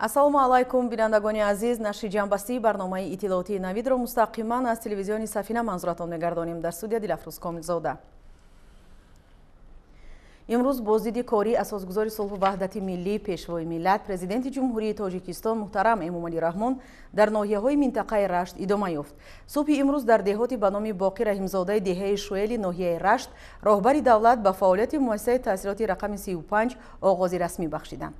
Ассалому алайкум, бинандагони азиз. Нашри ҷамъбастии барномаи иттилоотии Навидро мустақиман аз телевизиони Сафина манзуратон мегардонем. Дар студия Дилафрӯз Комилзода. Имрӯз боздиди кории асосгузори сулҳу ваҳдати миллӣ, пешвои миллат, президенти Ҷумҳурии Тоҷикистон муҳтарам Эмомалӣ Раҳмон дар ноҳияҳои минтақаи Рашт идома ёфт. Субҳи имрӯз дар деҳоти ба номи Боқӣ Раҳимзодаи деҳаи Шуэли ноҳияи Рашт роҳбари давлат ба фаъолияти муассисаи таҳсилоти рақами 35 оғози расмӣ бахшиданд.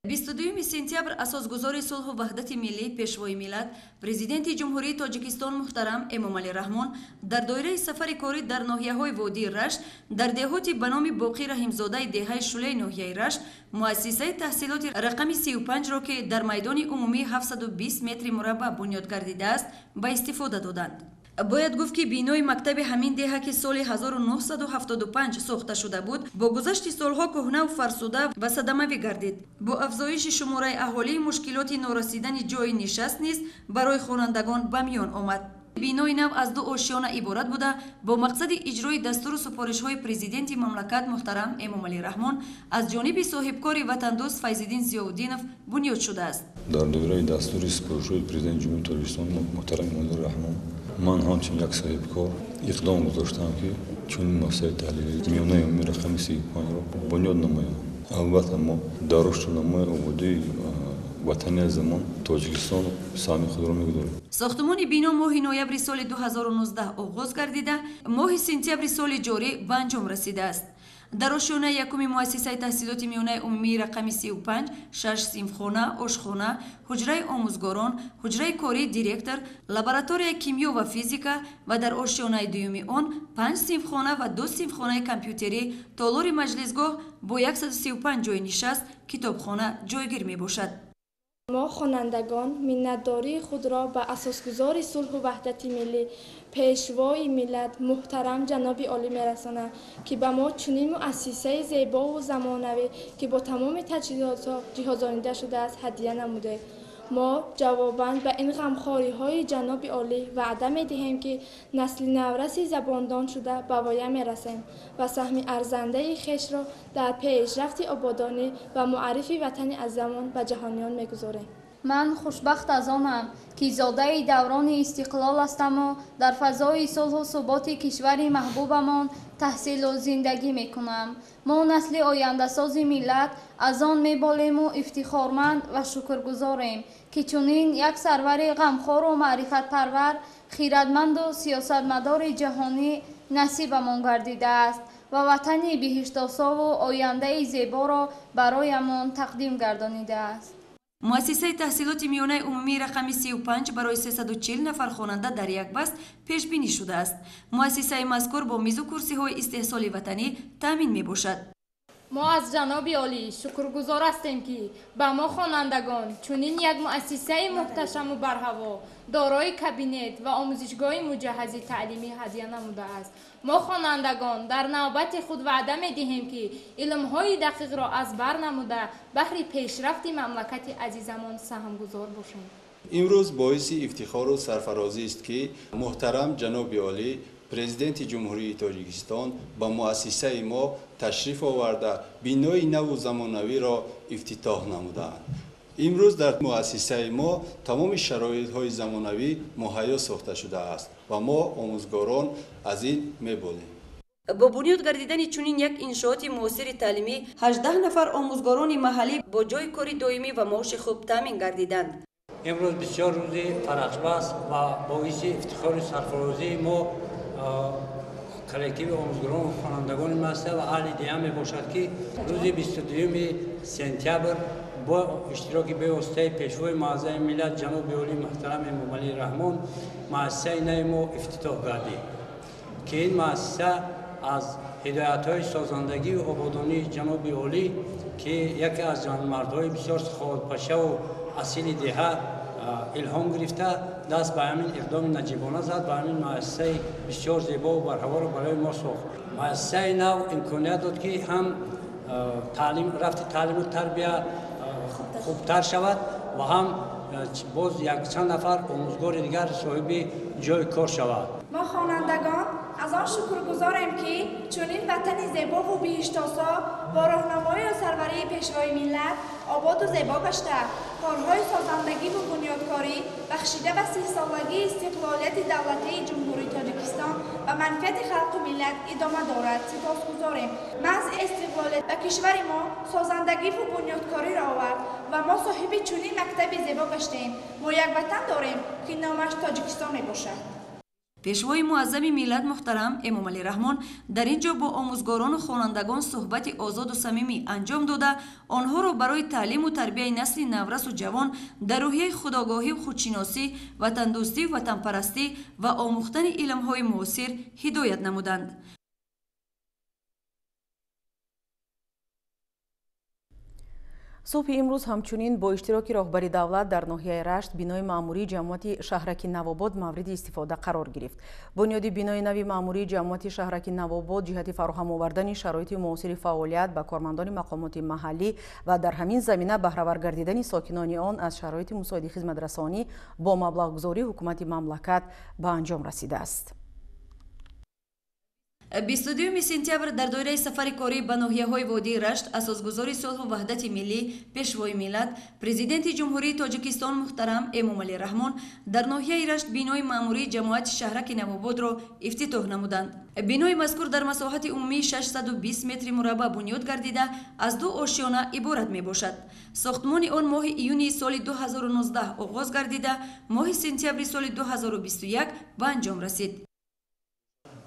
22 сентябр асосгузори сулҳу ваҳдати миллӣ, пешвои миллат, президенти Ҷумҳурии Тоҷикистон муҳтарам Эмомалӣ Раҳмон дар доираи сафари корӣ дар ноҳияҳои водии Рашт дар деҳоти ба номи Боқӣ Раҳимзодаи деҳаи Шулеи ноҳияи Рашт муассисаи таҳсилоти рақами 35-ро, ки дар майдони умумии 720 метри мураббаъ бунёд гардидааст, ба истифода доданд. Бояд гуфт, ки бинои мактаби ҳамин деҳа, ки соли 1975 сохта шуда буд, бо гузашти солҳо кӯҳнаву фарсуда ва садамавӣ гардид. Бо афзоиши шумораи аҳолӣ мушкилоти норасидани ҷойи нишаст низ барои хонандагон ба миён омад. Бинои нав аз ду ошёна иборат буда, бо мақсади иҷрои дастуру супоришҳои президенти мамлакат муҳтарам Эмомалӣ Раҳмон аз ҷониби соҳибкори ватандӯст Файзиддин Зиёвуддинов бунёд шудааст. Дар доираи дастури супоришҳои президенти Ҷумҳурии Тоҷикистон муҳтарам Эмомалӣ Раҳмон ман ҳамчун як соҳибкор иқдом гузоштам, ки чунин муассисаи таҳсилии миёнаи умумии рақами 35-ро бунёд намоям. Албатта, мо дар рушду намои ободии ватани азизамон Тоҷикистон саҳми худро мегузорем. Сохтумони бино моҳи ноябри соли 2019 оғоз гардида, моҳи сентябри соли ҷорӣ ба анҷом расидааст. Дар ошёнаи якуми муассисаи таҳсилоти миёнаи умумии рақами 35 шаш синфхона, ошхона, ҳуҷраи омӯзгорон, ҳуҷраи кории директор, лабораторияи кимиё ва физика ва дар ошёнаи дуюми он панҷ синфхона ва ду синфхонаи компютерӣ, толори маҷлисгоҳ бо 135 ҷойи нишаст, китобхона ҷойгир мебошад. Мо, хонандагон, миннатдории худро ба асосгузори сулҳу ваҳдати миллӣ, пешвои миллат муҳтарам ҷаноби олӣ мерасонам, ки ба мо чунин муассисаи зебову замонавӣ, ки бо тамоми таҷҳизотҳо ҷиҳозонида шудааст, ҳадия намудед. Мо ҷавобан ба ин ғамхориҳои ҷаноби олӣ ваъда медиҳем, ки насли навраси забондон шуда ба воя мерасем ва саҳми арзандаи хешро дар пешрафти ободонӣ ва муаррифи ватани азизамон ба ҷаҳониён мегузорем. Ман хушбахт аз онам, ки зодаи даврони истиқлол ҳастаму дар фазои сулҳу суботи кишвари маҳбубамон таҳсилу зиндагӣ мекунам. Мо, насли ояндасози миллат, аз он меболему ифтихорманд ва шукргузорем, ки чунин як сарвари ғамхору маърифатпарвар, хиратманду сиёсатмадори ҷаҳонӣ насибамон гардидааст ва ватани биҳиштосову ояндаи зеборо бароямон тақдим гардонидааст. Муассисаи таҳсилоти миёнаи умумии рақами 35 барои 340 нафар хонанда дар як баст пешбинӣ шудааст. Муассисаи мазкур бо мизу курсиҳои истеҳсоли ватанӣ таъмин мебошад. Мо аз ҷаноби олӣ шукргузор ҳастем, ки ба мо, хонандагон, чунин як муассисаи муҳташаму барҳаво, дорои кабинет ва омӯзишгоҳи муҷаҳҳази таълимӣ ҳадя намудааст. Мо, хонандагон, дар навбати худ ваъда медиҳем, ки илмҳои дақиқро аз бар намуда, баҳри пешрафти мамлакати азизамон саҳмгузор бошем. Имрӯз боиси ифтихору сарфарозист, ки муҳтарам ҷаноби олӣ, президенти Ҷумҳурии Тоҷикистон, ба муассисаи мо ташриф оварда, бинои наву замонавиро ифтитоҳ намудаанд. Имрӯз дар муассисаи мо тамоми шароитҳои замонавӣ муҳайё сохта шудааст ва мо, омӯзгорон, аз ин меболем. Бо бунёд гардидани чунин як иншооти муосири таълимӣ 18 нафар омӯзгорони маҳаллӣ бо ҷойи кори доимӣ ва маоши хуб таъмин гардиданд. Имрӯз бисёр рӯзи фарахбас ва боиси ифтихору сарфарозии мо, коллективи омӯзгорон, хонандагони муассиса ва аҳли деҳа мебошад, ки рӯзи 22 сентябр бо иштироки бевоситаи пешвои муаззами миллат ҷаноби олӣ муҳтарам Эмомалӣ Раҳмон муассисаи нави мо ифтитоҳ гардид, ки ин муассиса аз ҳидоятҳои созандагию ободонии ҷаноби олӣ, ки яке аз ҷавонмардҳои бисёр саховатпешаву асили деҳа, илҳом гирифта, даст ба ҳамин иқдоми наҷибона зад ва ҳамин муассисаи бисёр зебову барҳаворо барои мо сохт. Муассисаи нав имконият дод, ки ҳам рафти таълиму тарбия хубтар шавад ва ҳам боз якчанд нафар омӯзгори дигар соҳиби ҷойи кор шавад. Мо, хонандагон, аз он шукргузорем, ки Чунин ватани зебову биҳиштосо бо роҳнамоию сарварии Пешвои миллат ободу зебо гашта, корҳои созандагиву бунёдкорӣ бахшида ба 30-солагии истиқлолияти давлатии Ҷумҳурии Тоҷикистон ба манфиати халқу миллат идома дорад. Сипосгузорем. Маҳз истиқлолият ба кишвари мо созандагиву бунёдкориро овард ва мо соҳиби чунин мактаби зебо гаштем. Мо як ватан дорем, ки номаш Тоҷикистон мебошад. Пешвои муаззами миллат муҳтарам Эмомалӣ Раҳмон дар ин ҷо бо омӯзгорону хонандагон суҳбати озоду самимӣ анҷом дода, онҳоро барои таълиму тарбияи насли наврасу ҷавон дар рӯҳияи худогоҳию худшиносӣ, ватандӯстӣ, ватанпарастӣ ва омӯхтани илмҳои муосир ҳидоят намуданд. Субҳи имрӯз ҳамчунин бо иштироки роҳбари давлат дар ноҳияи Рашт бинои маъмурии ҷамоати шаҳраки Навобод мавриди истифода қарор гирифт. Бунёди бинои нави маъмурии ҷамоати шаҳраки Навобод ҷиҳати фароҳам овардани шароити муосири фаъолият ба кормандони мақомоти маҳаллӣ ва дар ҳамин замина баҳравар гардидани сокинони он аз шароити мусоиди хизматрасонӣ бо маблағгузории ҳукумати мамлакат ба анҷом расидааст. 22 сентябр дар доираи сафари корӣ ба ноҳияҳои водии Рашт асосгузори сулҳу ваҳдати миллӣ, Пешвои миллат, Президенти Ҷумҳурии Тоҷикистон муҳтарам Эмомалӣ Раҳмон дар ноҳияи Рашт бинои маъмурии ҷамоати шаҳраки Навободро ифтитоҳ намуданд. Бинои мазкур дар масоҳати умумии 620 метри мураббаъ бунёд гардида, аз ду ошёна иборат мебошад. Сохтмони он моҳи июни соли 2019 оғоз гардида, моҳи сентябри соли 2021 ба анҷом расид.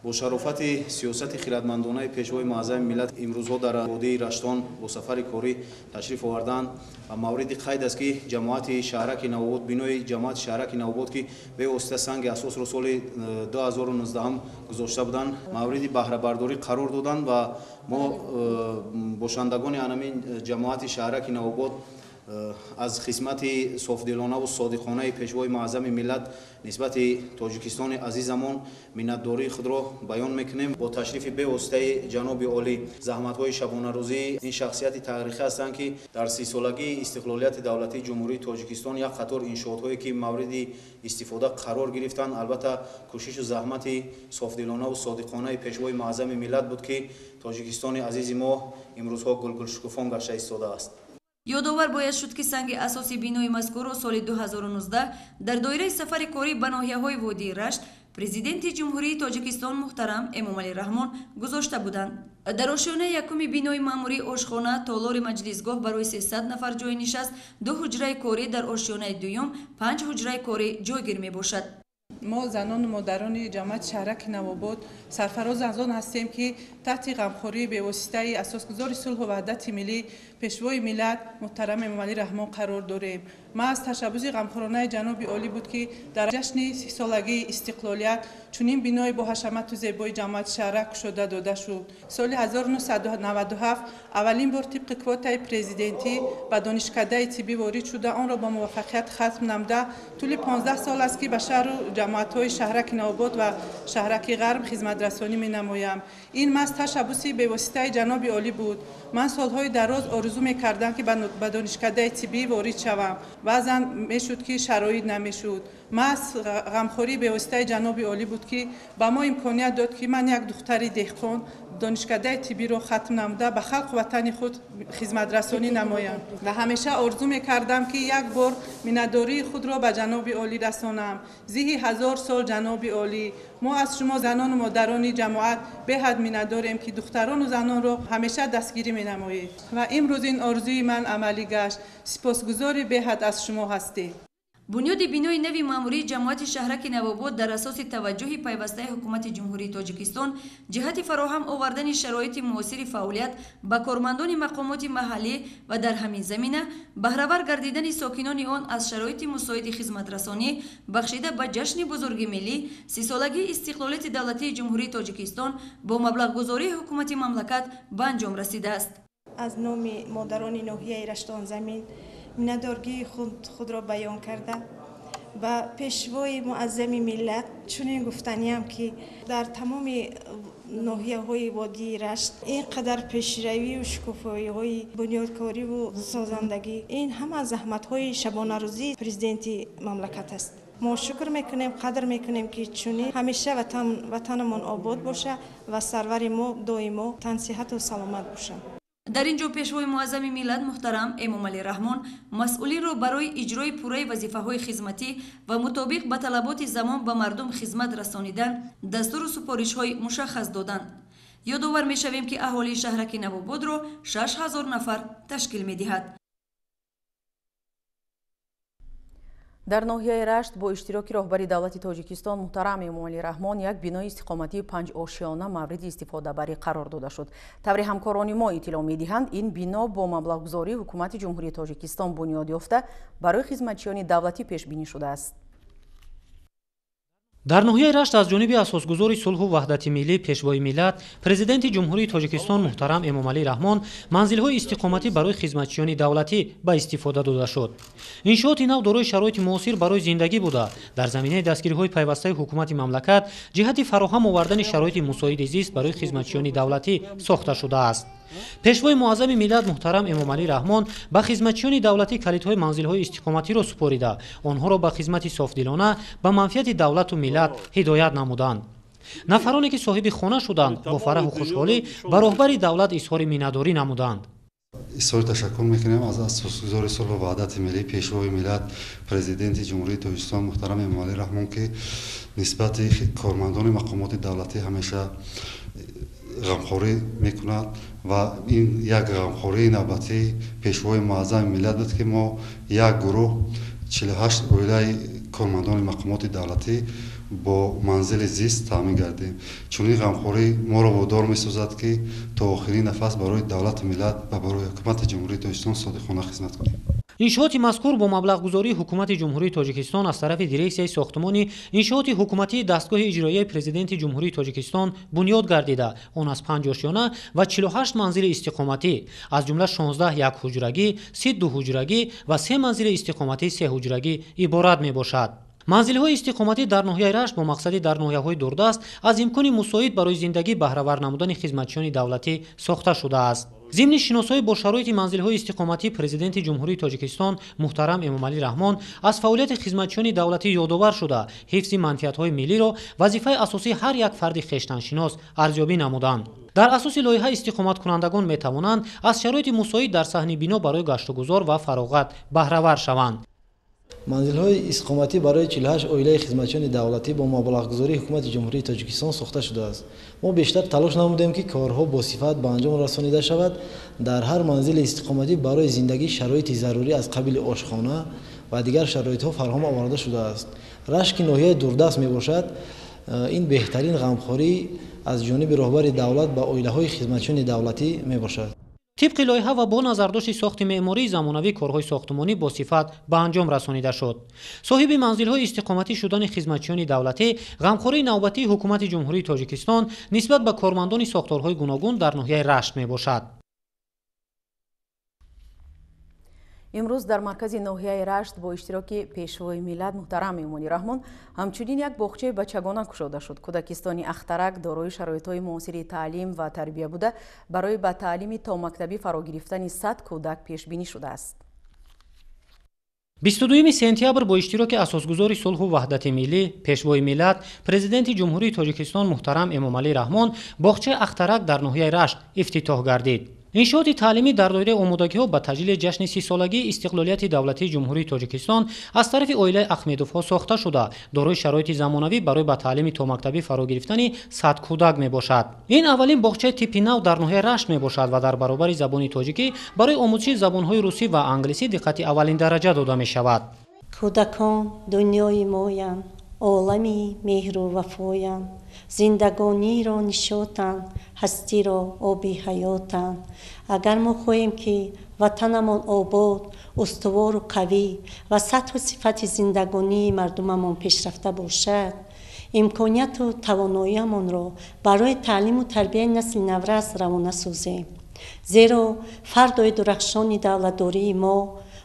Бо шарофати сиёсати хирадмандонаи Пешвои муаззами миллат имрӯзҳо дар водии Раштон бо сафари корӣ ташриф оварданд ва мавриди қайд аст, ки ҷамоати шаҳраки Навобод, бинои ҷамоати шаҳраки Навобод, ки бевосита санги асосро соли 2019 гузошта буданд, мавриди баҳрабардорӣ қарор доданд ва мо бошандагони анамин ҷамоати шаҳраки Навобод аз хизмати софдилонаву содиқонаи Пешвои муаззами миллат нисбати Тоҷикистони азизамон миннатдории худро баён мекунем. Бо ташрифи бевоситаи ҷаноби олӣ заҳматҳои шабонарӯзии ин шахсияти таърихӣ ҳастанд, ки дар 30-солагии истиқлолияти давлатии Ҷумҳурии Тоҷикистон як қатор иншоотҳое, ки мавриди истифода қарор гирифтанд, албатта кӯшишу заҳмати софдилонаву содиқонаи Пешвои муаззами миллат буд, ки Тоҷикистони азизи мо имрӯзҳо гулгулшукуфон гашта истодааст. Ёдовар бояд шуд, ки санги асоси бинои мазкурро соли 2019 дар доираи сафари корӣ ба ноҳияҳои водии Рашт Президенти Ҷумҳурии Тоҷикистон муҳтарам Эмомалӣ Раҳмон гузошта буданд. Дар ошёнаи якуми бинои маъмурии ошхона, толори маҷлисгоҳ барои 300 нафар ҷой нишаст, ду ҳуҷраи корӣ, дар ошёнаи дуюм 5 ҳуҷраи корӣ ҷойгир мебошад. Мо занону модарони ҷамоати шаҳраки Навобод сарфароз аз он ҳастем, ки таҳти ғамхории бевоситаи асосгузори сулҳу ваҳдати миллӣ, Пешвои миллат муҳтарам Эмомалӣ Раҳмон қарор дорем. Маҳз ташаббуси ғамхоронаи ҷаноби олӣ буд, ки дар ҷашни 30-солагии истиқлолият чунин бинои бо ҳашамату зебои ҷамоати шаҳрак кушода дода шуд. Соли 1997 аввалин бор тибқи квотаи президентӣ ба донишкадаи тиббӣ ворид шуда, онро бо муваффақият хатм намуда, тӯли 15 сол аст, ки ба шаҳру ҷамоатҳои шаҳраки Навобод ва шаҳраки Ғарб хизматрасонӣ менамоям. Ин маҳз ташаббуси бевоситаи ҷаноби олӣ буд. Ман солҳои дароз орзу мекардам, ки ба донишкадаи тиббӣ ворид шавам. Баъзан мешуд, ки шароит намешуд. Маҳз ғамхории бевоситаи ҷаноби олӣ буд, ки ба мо имконият дод, ки ман як духтари деҳқон донишкадаи тиббиро хатм намуда ба халқу ватани худ хизматрасонӣ намоям ва ҳамеша орзу мекардам, ки як бор миннатдории худро ба ҷаноби олӣ расонам. Зиҳи 1000 сол ҷаноби олӣ, мо аз шумо занону модарони ҷамоат беҳад миннатдорем, ки духтарону занонро ҳамеша дастгирӣ менамоед ва имрӯз ин орзуи ман амалӣ гашт. Сипосгузори беҳад аз шумо ҳастем. Бунёди бинои нави маъмурии ҷамоати шаҳраки Навобод дар асоси таваҷҷӯҳи пайвастаи ҳукумати Ҷумҳурии Тоҷикистон ҷиҳати фароҳам овардани шароити муосири фаъолият ба кормандони мақомоти маҳаллӣ ва дар ҳамин замина баҳравар гардидани сокинони он аз шароити мусоиди хизматрасонӣ бахшида ба ҷашни бузурги миллӣ 30-солагии истиқлолияти давлатии Ҷумҳурии Тоҷикистон бо маблағгузории ҳукумати мамлакат ба анҷом расидааст. Аз номи модарони ноҳияи Раштонзамин миннатдоргии худро баён карда ба Пешвои муаззами миллат чунин гуфтаниям, ки дар тамоми ноҳияҳои водии Рашт ин қадар пешравию шукуфоиҳои бунёдкориву созандагӣ ин ҳама заҳматҳои шабонарӯзии президенти мамлакат аст. Мо шукр мекунем, қадр мекунем, ки чунин ҳамеша ватанамон обод боша ва сарвари мо доимо тансиҳату саломат бошад. Дар ин ҷо Пешвои муаззами миллат муҳтарам Эмомалӣ Раҳмон масъулинро барои иҷрои пурраи вазифаҳои хизматӣ ва мутобиқ ба талаботи замон ба мардум хизмат расонидан дастуру супоришҳои мушаххас доданд. Ёдовар мешавем, ки аҳолии шаҳраки Навободро 6000 нафар ташкил медиҳад. Дар ноҳияи Рашт бо иштироки роҳбари давлати Тоҷикистон муҳтарам Эмомалӣ Раҳмон як бинои истиқоматии панҷошёна мавриди истифодабарӣ қарор дода шуд. Таври ҳамкорони мо иттилоъ медиҳанд, ин бино бо маблағгузории Ҳукумати Ҷумҳурии Тоҷикистон бунёд ёфта барои хизматчиёни давлатӣ пешбинӣ шудааст. Дар ноҳияи Рашт аз ҷониби асосгузори сулҳу ваҳдати миллӣ, Пешвои миллат, Президенти Ҷумҳурии Тоҷикистон муҳтарам Эмомалӣ Раҳмон манзилҳои истиқоматӣ барои хизматчиёни давлатӣ ба истифода дода шуд. Иншооти нав дорои шароити муосир барои зиндагӣ буда, дар заминаи дастгириҳои пайвастаи ҳукумати мамлакат ҷиҳати фароҳам овардани шароити мусоиди зист барои хизматчиёни давлатӣ сохта шудааст. Пешвои муаззами миллат муҳтарам Эмомалӣ Раҳмон ба хизматчиёни давлатӣ калидҳои манзилҳои истиқоматиро супорида, онҳоро ба хизмати софдилона ба манфиати давлату миллат ҳидоят намуданд. Нафароне ки соҳиби хона шуданд, бо фараҳу хушҳолӣ ба роҳбари давлат изҳори миннатдорӣ намуданд. Изҳори ташаккур мекунем аз асосгузори сулҳу ваҳдати миллӣ, Пешвои миллат, Президенти Ҷумҳурии Тоҷикистон муҳтарам Эмомалӣ Раҳмон, ки нисбати кормандони мақомоти давлатӣ ҳамеша ғамхорӣ мекунад ва ин як ғамхории навбатии Пешвои муаззами миллат буд, ки мо як гурӯҳ 48 оилаи кормандони мақомоти давлатӣ бо манзили зист таъмин гардем. Чунин ғамхорӣ моро водор месозад, ки то охирин нафас барои давлату миллат ва барои Ҳукумати Ҷумҳурии Тоҷикистон содиқона хизмат кунем. Иншооти мазкур бо маблағгузории Ҳукумати Ҷумҳурии Тоҷикистон аз тарафи дирексияи сохтмони иншооти ҳукуматии дастгоҳи иҷроияи Президенти Ҷумҳурии Тоҷикистон бунёд гардида, он аз 5 ошёна ва 48 манзили истиқоматӣ, аз ҷумла 16 якҳуҷрагӣ, 32 ҳуҷрагӣ ва 3 манзили истиқоматии сеҳуҷрагӣ иборат мебошад. Манзилҳои истиқоматӣ дар ноҳияи Рашт бо мақсади дар ноҳияҳои дурдаст аз имкони мусоид барои зиндагӣ баҳравар намудани хизматчиёни давлатӣ сохта шудааст. Зимни шиносоӣ бо шароити манзилҳои истиқоматӣ Президенти Ҷумҳурии Тоҷикистон муҳтарам Эмомалӣ Раҳмон аз фаъолияти хизматчиёни давлатӣ ёдовар шуда, ҳифзи манфиатҳои миллиро вазифаи асосии ҳар як фарди хештаншинос арзёбӣ намуданд. Дар асоси лоиҳа истиқоматкунандагон метавонанд аз шароити мусоид дар саҳни бино барои гаштугузор ва фароғат баҳравар шаванд. Манзилҳои истиқоматӣ барои 48 оилаи хизматчиёни давлатӣ бо маблағгузории Ҳукумати Ҷумҳурии Тоҷикистон сохта шудааст. Мо бештар талош намудем, ки корҳо бо сифат ба анҷом расонида шавад. Дар ҳар манзили истиқоматӣ барои зиндагӣ шароити зарурӣ аз қабили ошхона ва дигар шароитҳо фароҳам оварда шудааст. Рашт, ки ноҳияи дурдаст мебошад, ин беҳтарин ғамхорӣ аз ҷониби роҳбари давлат ба оилаҳои хизматчиёни давлатӣ мебошад. Тибқи лоиҳа ва бо назардошти сохти меъмории замонавӣ корҳои сохтмонӣ бо сифат ба анҷом расонида шуд. Соҳиби манзилҳои истиқоматӣ шудани хизматчиёни давлатӣ ғамхории навбатии Ҳукумати Ҷумҳурии Тоҷикистон нисбат ба кормандони сохторҳои гуногун дар ноҳияи Рашт мебошад. Имрӯз дар маркази ноҳияи Рашт бо иштироки Пешвои миллат муҳтарам Эмомалӣ Раҳмон ҳамчунин як боғчаи бачагона кушода шуд. Кӯдакистони Ахтарак дорои шароитҳои муосири таълим ва тарбия буда, барои ба таълими томактабӣ фаро гирифтани 100 кӯдак пешбинӣ шудааст. 22 сентябр бо иштироки асосгузори сулҳу ваҳдати миллӣ, Пешвои миллат, Президенти Ҷумҳурии Тоҷикистон муҳтарам Эмомалӣ Раҳмон боғчаи Ахтарак дар ноҳияи Рашт ифтитоҳ гардид. Иншооти таълимӣ дар доираи омодагиҳо ба таҷлили ҷашни 30-солагии истиқлолияти давлатии Ҷумҳурии Тоҷикистон аз тарафи оилаи Ахмедовҳо сохта шуда, дорои шароити замонавӣ барои ба таълими томактабӣ фаро гирифтани 100 кӯдак мебошад. Ин аввалин боғчаи типи нав дар ноҳияи Рашт мебошад ва дар баробари забони тоҷикӣ барои омӯзиши забонҳои русӣ ва англисӣ диққати аввалин дараҷа дода мешавад. Кӯдакон дунёи моянд, олами меҳру вафоянд, зиндагониро нишотанд, ҳастиро оби ҳаётанд. Агар мо хоҳем, ки ватанамон обод, устувору қавӣ ва сатҳу сифати зиндагонии мардумамон пешрафта бошад, имконияту тавоноиамонро барои таълиму тарбияи насли наврас равона созем. Зеро фардои дурахшони давлатдории мо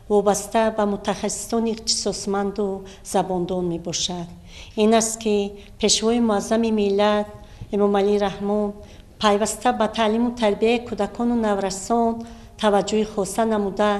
вобаста ба мутахассисони ихтисосманду забондон мебошад. Ин аст, ки Пешвои муаззами миллат Эмомалӣ Раҳмон пайваста ба таълиму тарбияи кӯдакону наврасон таваҷҷӯҳи хоса намуда,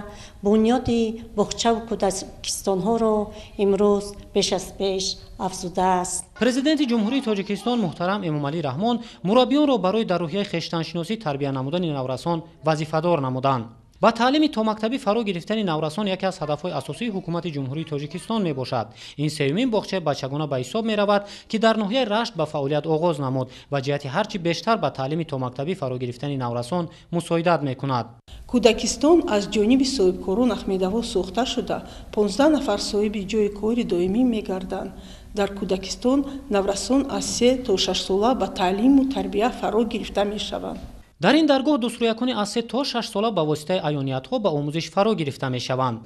бунёди боғчаву кӯдакистонҳоро имрӯз беш аз пеш афзудааст. Президенти Ҷумҳурии Тоҷикистон муҳтарам Эмомалӣ Раҳмон мураббиёнро барои дар рӯҳияи хештаншиносӣ тарбия намудани наврасон вазифадор намуданд. Ба таълими томактабӣ фаро гирифтани наврасон яке аз ҳадафҳои асосии Ҳукумати Ҷумҳурии Тоҷикистон мебошад. Ин сеюмин боғчаи бачагона ба ҳисоб меравад, ки дар ноҳияи Рашт ба фаъолият оғоз намуд ва ҷиҳати ҳарчи бештар ба таълими томактабӣ фаро гирифтани наврасон мусоидат мекунад. Кӯдакистон аз ҷониби соҳибкорон Ахмедово сохта шуда, 15 нафар соҳиби ҷойи кори доимӣ мегарданд. Дар кӯдакистон наврасон аз 3 то 6 сола ба таълиму тарбия фаро гирифта мешаванд. Дар ин даргоҳ дусрӯякони аз 3 то 6 сола ба воситаи аёниятҳо ба омӯзиш фаро гирифта мешаванд.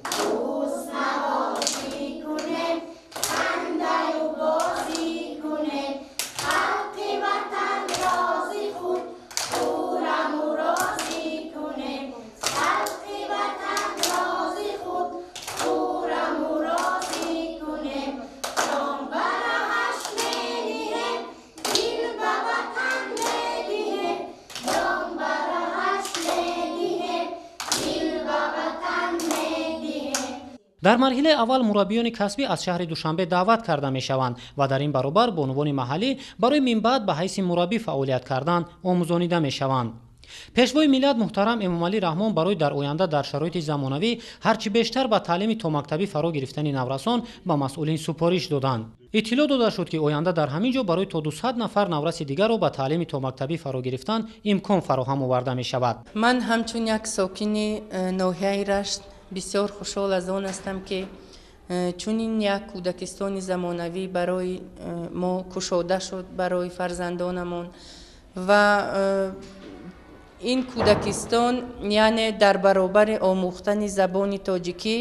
Дар марҳилаи аввал мураббиёни касбӣ аз шаҳри Душанбе даъват карда мешаванд ва дар ин баробар бонувони маҳаллӣ барои минбаъд ба ҳайси мураббӣ фаъолият кардан омӯзонида мешаванд. Пешвои миллат муҳтарам Эмомалӣ Раҳмон барои дар оянда дар шароити замонавӣ ҳарчи бештар ба таълими томактабӣ фаро гирифтани наврасон ба масъулин супориш доданд. Иттилоъ дода шуд, ки оянда дар ҳамин ҷо барои то 200 нафар навраси дигарро ба таълими томактабӣ фаро гирифтан имкон фароҳам оварда мешавад. Ман ҳамчун як сокини ноҳияи Рашт бисёр хушҳол аз он ҳастам, ки чунин як кӯдакистони замонавӣ барои мо кушода шуд, барои фарзандонамон. Ва ин кӯдакистон, яъне дар баробари омӯхтани забони тоҷикӣ,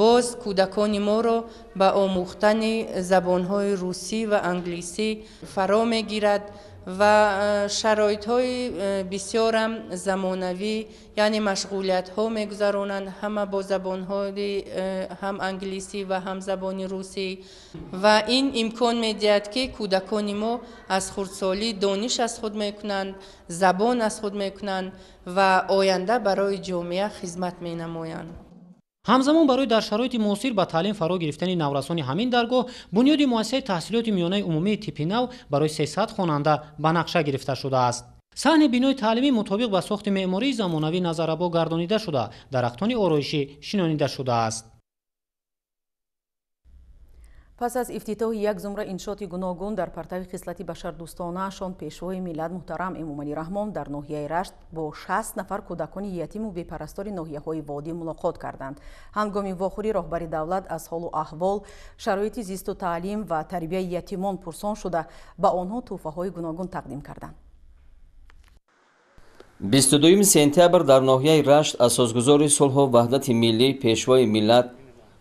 боз кӯдакони моро ба омӯхтани забонҳои русӣ ва англисӣ фаро мегирад ва шароитҳои бисёрам замонавӣ, яъне машғулиятҳо мегузаронанд ҳама бо забонҳои ҳам англисӣ ва ҳам забони русӣ. Ва ин имкон медиҳад, ки кӯдакони мо аз хурдсолӣ дониш аз худ мекунанд, забон аз худ мекунанд ва оянда барои ҷомеа хизмат менамоянд. Ҳамзамон барои дар шароити муосир ба таълим фаро гирифтани наврасони ҳамин даргоҳ бунёди муассисаи таҳсилоти миёнаи умумии типи нав барои 300 хонанда ба нақша гирифта шудааст. Саҳни бинои таълимӣ мутобиқ ба сохти меъмории замонавӣ назаррабо гардонида шуда, дарахтони ороишӣ шинонида шудааст. Пас аз ифтитоҳи як зумра иншооти гуногун дар партави хислати башардӯстонаашон, Пешвои миллат муҳтарам Эмомалӣ Раҳмон дар ноҳияи Рашт бо 60 нафар кӯдакони ятиму бепарастори ноҳияҳои водӣ мулоқот карданд. Ҳангоми вохӯрӣ роҳбари давлат аз ҳолу аҳвол, шароити зисту таълим ва тарбияи ятимон пурсон шуда, ба онҳо тӯҳфаҳои гуногун тақдим карданд. 22 сентябр дар ноҳияи Рашт асосгузори сулҳу ваҳдати миллӣ, Пешвои миллат,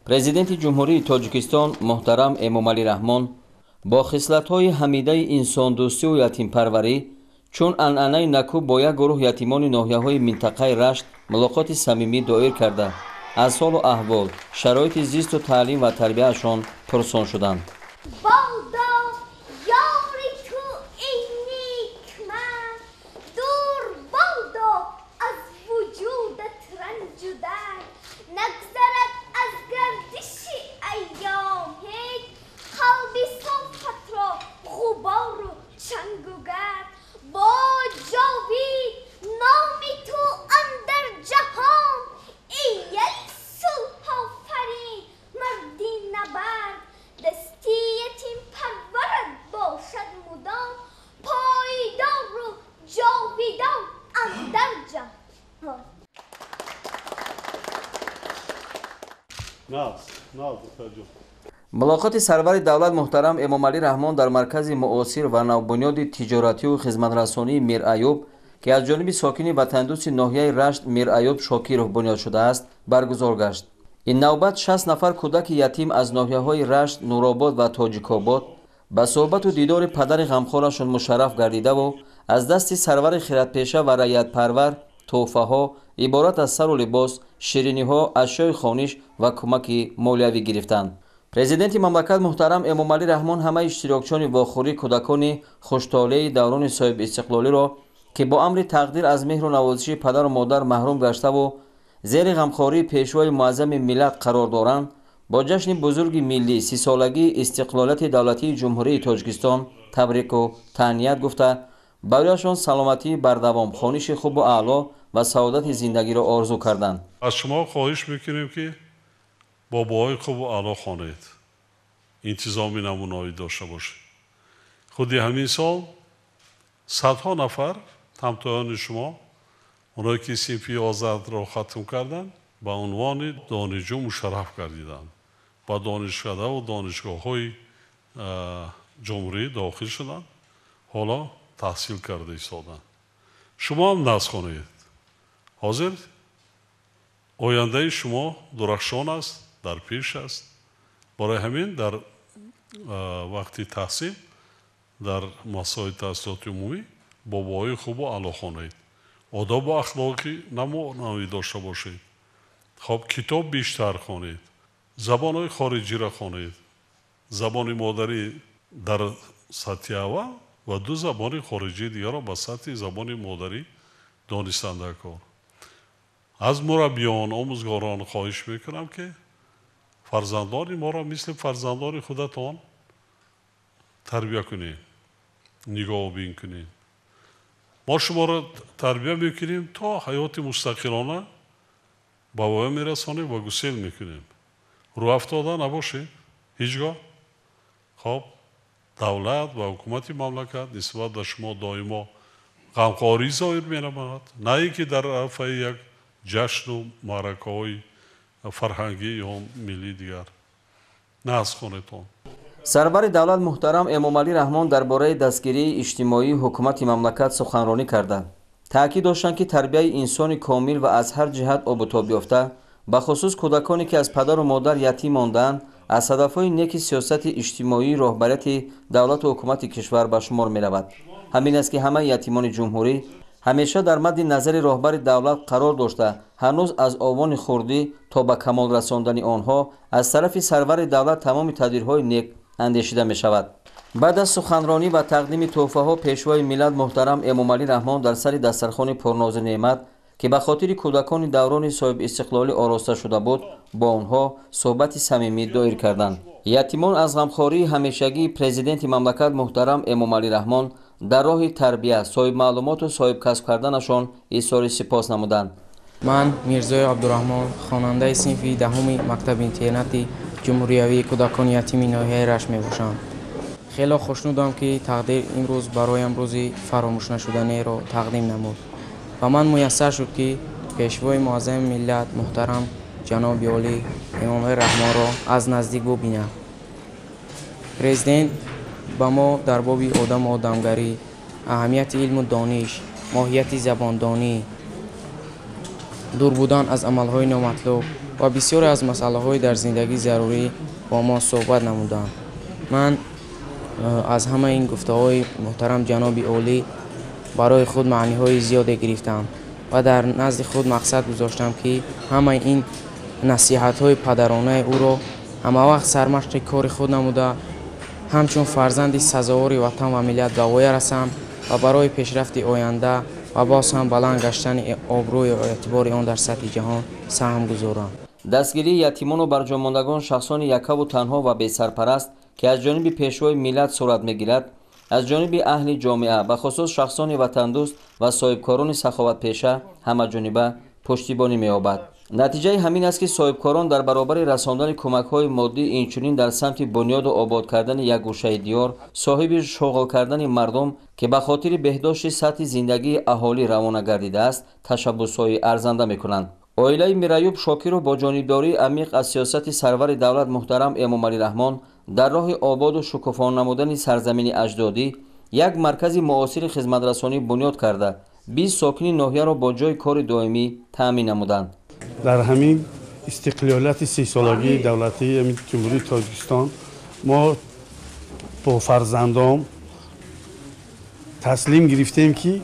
Президенти Ҷумҳурии Тоҷикистон муҳтарам Эмомалӣ Раҳмон бо хислатҳои ҳамидаи инсондӯстию ятимпарварӣ чун анъанаи накӯ бо як гурӯҳ ятимони ноҳияҳои минтақаи Рашт мулоқоти самимӣ доир карда, аз ҳолу аҳвол, шароити зисту таълим ва тарбияашон пурсон шуданд. Мулоқоти сарвари давлат муҳтарам Эмомалӣ Раҳмон дар маркази муосир ва навбунёди тиҷоратию хизматрасонии Мираюб, ки аз ҷониби сокини ватандӯсти ноҳияи Рашт Мираюб Шокиров бунёд шудааст, баргузор гашт. Ин навбат 60 нафар кӯдаки ятим аз ноҳияҳои Рашт, Нуробод ва Тоҷикобод ба суҳбату дидори падари ғамхорашон мушарраф гардидаву аз дасти сарвари хиратпеша ва раиятпарвар тӯҳфаҳо иборат аз сару либос, шириниҳо, ашёи хониш ва кӯмаки молиявӣ гирифтанд. Президенти мамлакат муҳтарам Эмомалӣ Раҳмон ҳамаи иштирокчиёни вохӯрии кӯдакони хуштолеи даврони соҳибистиқлолиро ки бо амри тақдир аз меҳру навозиши падару модар маҳрум гаштаву зери ғамхории Пешвои Муаззами миллат қарор доранд, бо ҷашни бузурги миллӣ, 30-солагии истиқлолияти давлатии Ҷумҳурии Тоҷикистон табрику таҳният гуфта, барояшон саломатии бардавом, хониши хубу аъло ва саодати зиндагиро орзу карданд. Аз шумо хоҳиш мекунем, ки бобоҳои хубу аъло хонед, интизоми намунаӣ дошта бошед. Худи ҳамин сол садҳо нафар ҳамтоёни шумо, оное ки синфи 11-ро хатм карданд, ба унвони донишҷӯ мушарраф гардиданд, ба донишкадаву донишгоҳҳои ҷумҳурӣ дохил шуданд, ҳоло таҳсил карда истоданд. Шумо ҳам дарс хонед. Ҳозир ояндаи шумо дурахшон аст, дар пеш аст. Барои ҳамин дар вақти таҳсил дар муассисаҳои таҳсилоти умумӣ бобоҳои хубу аъло хонед, одобу ахлоқи намунавӣ дошта бошед, хоб китоб бештар хонед, забонҳои хориҷиро хонед, забони модарӣ дар сатҳи аввал ва ду забони хориҷии дигарро ба сатҳи забони модарӣ донистанда кор. Аз мураббиён, омӯзгорон хоҳиш мекунам, ки фарзандони моро мисли фарзандони худатон тарбия кунед, нигоҳубин кунед. Мо шуморо тарбия мекунем, то ҳаёти мустақилона ба воя мерасонем ва гусел мекунем. Рӯафтода набошед ҳеҷ гоҳ. Хоб, давлат ва ҳукумати мамлакат нисбат ба шумо доимо ғамхорӣ зоҳир менамояд, на ин ки дар арафаи як ҷашну маъракаҳои фарҳангӣ ё миллии дигар. На аз хонетон. Сарвари давлат муҳтарам Эмомалӣ Раҳмон дар бораи дастгирии иҷтимоии ҳукумати мамлакат суханронӣ карда, таъкид доштанд, ки тарбияи инсони комил ва аз ҳар ҷиҳат обутоб ёфта, бахусус кӯдаконе ки аз падару модар ятим мондаанд, аз ҳадафҳои неки сиёсати иҷтимоии роҳбарияти давлату ҳукумати кишвар ба шумор меравад. Ҳамин аст, ки ҳамаи ятимони ҷумҳурӣ ҳамеша дар мадди назари роҳбари давлат қарор дошта, ҳанӯз аз овони хурдӣ то ба камол расондани онҳо аз тарафи сарвари давлат тамоми тадбирҳои нек андешида мешавад. Баъд аз суханронӣ ва тақдими тӯҳфаҳо Пешвои миллат муҳтарам Эмомалӣ Раҳмон дар сари дастархони пурнозу неъмат, ки ба хотири кӯдакони даврони соҳибистиқлолӣ ороста шуда буд, бо онҳо суҳбати самимӣ доир карданд. Ятимон аз ғамхории ҳамешагии президенти мамлакат муҳтарам Эмомалӣ Раҳмон дар роҳи тарбия, соҳибмаълумоту соҳибкасб карданашон изҳори сипос намуданд. Ман Мирзои Абдураҳмон, хонандаи синфи 10-уми мактаби интернати ҷумҳуриявии кӯдакони ятими ноҳияи Рашт мебошам. Хело хушнудам, ки тақдир имрӯз бароям рӯзи фаромӯшнашуданиро тақдим намуд. Ба ман муяссар шуд, ки Пешвои Муаззами миллат муҳтарам ҷаноби олӣ Эмомалӣ Раҳмонро аз наздик бубинам. Президент ба мо дар боби одаму одамгарӣ, аҳамияти илму дониш, моҳияти забондонӣ, дур будан аз амалҳои номатлуб ва бисёре аз масъалаҳои дар зиндагӣ зарурӣ бо мо суҳбат намуданд. Ман аз ҳамаи ин гуфтаҳои муҳтарам ҷаноби олӣ барои худ маъниҳои зиёде гирифтам ва дар назди худ мақсад гузоштам, ки ҳамаи ин насиҳатҳои падаронаи ӯро ҳамавақт сармашқи кори худ намуда, ҳамчун фарзанди сазовори ватан ва миллат ба воя расам ва барои пешрафти оянда ва боз ҳам баланд гаштани обрӯю эътибори он дар сатҳи ҷаҳон саҳм гузорам. Дастгирии ятимону барҷомондагон, шахсони якаву танҳо ва бесарпараст, ки аз ҷониби Пешвои миллат сурат мегирад, аз ҷониби аҳли ҷомеа, бахусус шахсони ватандӯст ва соҳибкорони саховатпеша ҳамаҷониба пуштибонӣ меёбад. Натиҷаи ҳамин аст, ки соҳибкорон дар баробари расондани кӯмакҳои моддӣ, инчунин дар самти бунёду обод кардани як гӯшаи диёр, соҳиби шуғл кардани мардум, ки ба хотири беҳдошти сатҳи зиндагии аҳолӣ равона гардидааст, ташаббусҳои арзанда мекунанд. Оилаи Мираюб Шокиров бо ҷонибдории амиқ аз сиёсати сарвари давлат муҳтарам Эмомалӣ Раҳмон дар роҳи ободу шукуфон намудани сарзамини аҷдодӣ як маркази муосири хизматрасонӣ бунёд карда, 20 сокини ноҳияро бо ҷойи кори доимӣ таъмин намуданд. Дар ҳамин истиқлолияти 30-солагии давлатии Ҷумҳурии Тоҷикистон мо бо фарзандом таслим гирифтем, ки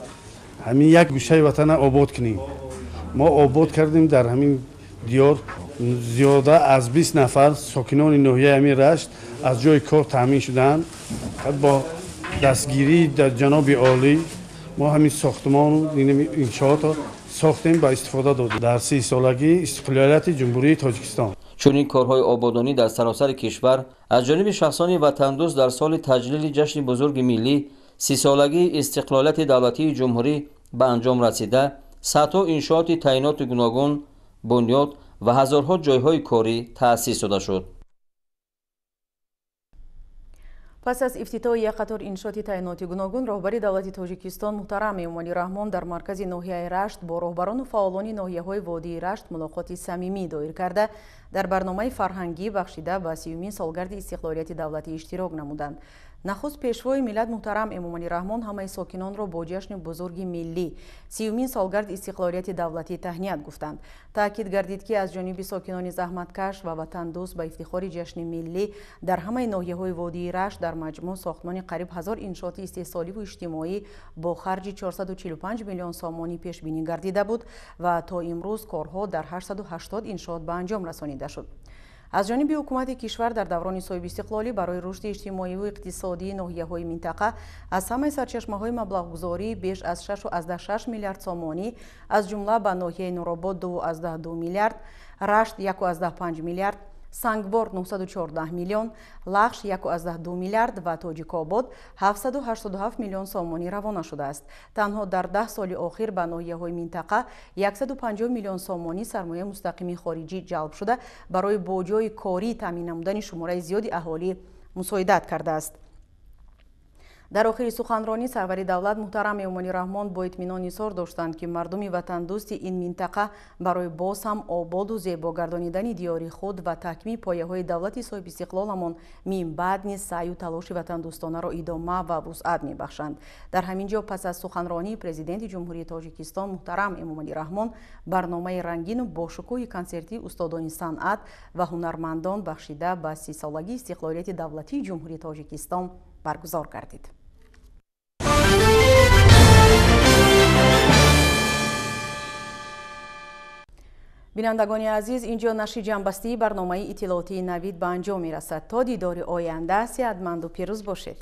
ҳамин як гӯшаи ватана обод кунем. Мо обод кардем. Дар ҳамин диёр зиёда аз 20 нафар сокинони ноҳияи ҳамин Рашт аз ҷои кор таъмин шуданд. Бо дастгирии ҷаноби олӣ, Мо ҳамин сохтмону иншоотро сохтем, ба истифода додем дар 30 солагии истиқлолияти Ҷумҳурии Тоҷикистон. Чунин корҳои ободонӣ дар саросари кишвар аз ҷониби шахсони ватандӯст дар соли таҷлили ҷашни бузурги миллӣ, 30-солагии истиқлолияти давлатии ҷумҳурӣ ба анҷом расида, садҳо иншооти таъиноти гуногун бунёд ва ҳазорҳо ҷойҳои корӣ таъсис дода шуд. Пас аз ифтитоҳи як қатор иншооти таъиноти гуногун, роҳбари давлати Тоҷикистон муҳтарам Эмомалӣ Раҳмон дар маркази ноҳияи Рашт бо роҳбарону фаъолони ноҳияҳои водии Рашт мулоқоти самимӣ доир карда, дар барномаи фарҳангӣ бахшида ба 30-умин солгарди истиқлолияти давлатӣ иштирок намуданд. Нахуст пешвои миллат муҳтарам Эмомалӣ Раҳмон ҳамаи сокинонро бо ҷашни бузурги миллӣ, 30-умин солгарди истиқлолияти давлатӣ таҳният гуфтанд. Таъкид гардид, ки аз ҷониби сокинони заҳматкаш ва ватандӯст ба ифтихори ҷашни миллӣ дар ҳамаи ноҳияҳои водии Рашт дар маҷмӯъ сохтмони қариб 1000 иншооти истеҳсоливу иҷтимоӣ бо харҷи 445 миллион сомонӣ пешбинӣ гардида буд ва то имрӯз корҳо дар 880 иншоот ба анҷом расонида шуд. Аз ҷониби ҳукумати кишвар дар даврони соҳибистиқлолӣ барои рушди иҷтимоиву иқтисодии ноҳияҳои минтақа аз ҳамаи сарчашмаҳои маблағгузорӣ беш аз 6,6 миллиард сомонӣ, аз ҷумла ба ноҳияи Нуробод 2,2 миллиард, Рашт 1,5 миллиард, Сангвор 914 миллион, Лахш 1,2 миллиард ва Тоҷикобод 787 миллион сомонӣ равона шудааст. Танҳо дар 10 соли охир ба ноҳияҳои минтақа 150 миллион сомонӣ сармояи мустақими хориҷӣ ҷалб шуда, барои бо ҷойи корӣ таъмин намудани шумораи зиёди аҳолӣ мусоидат кардааст. Дар охири суханронӣ сарвари давлат муҳтарам Эмомалӣ Раҳмон бо итминон изҳор доштанд, ки мардуми ватандӯсти ин минтақа барои боз ҳам ободу зебо гардонидани диёри худ ва таҳкими пояҳои давлати соҳибистиқлоламон минбаъд низ саъю талоши ватандӯстонаро идома ва вусъат мебахшанд. Дар ҳамин ҷо пас аз суханронии Президенти Ҷумҳурии Тоҷикистон муҳтарам Эмомалӣ Раҳмон барномаи рангину бошукӯҳи консертии устодони санъат ва ҳунармандон бахшида ба 30-солагии истиқлолияти давлатии Ҷумҳурии Тоҷикистон баргузор гардид. Бинандагони азиз, инҷо нашри ҷамъбастии барномаи иттилоотии Навид ба анҷом мерасад. То дидори оянда сеҳатманду пирӯз бошед.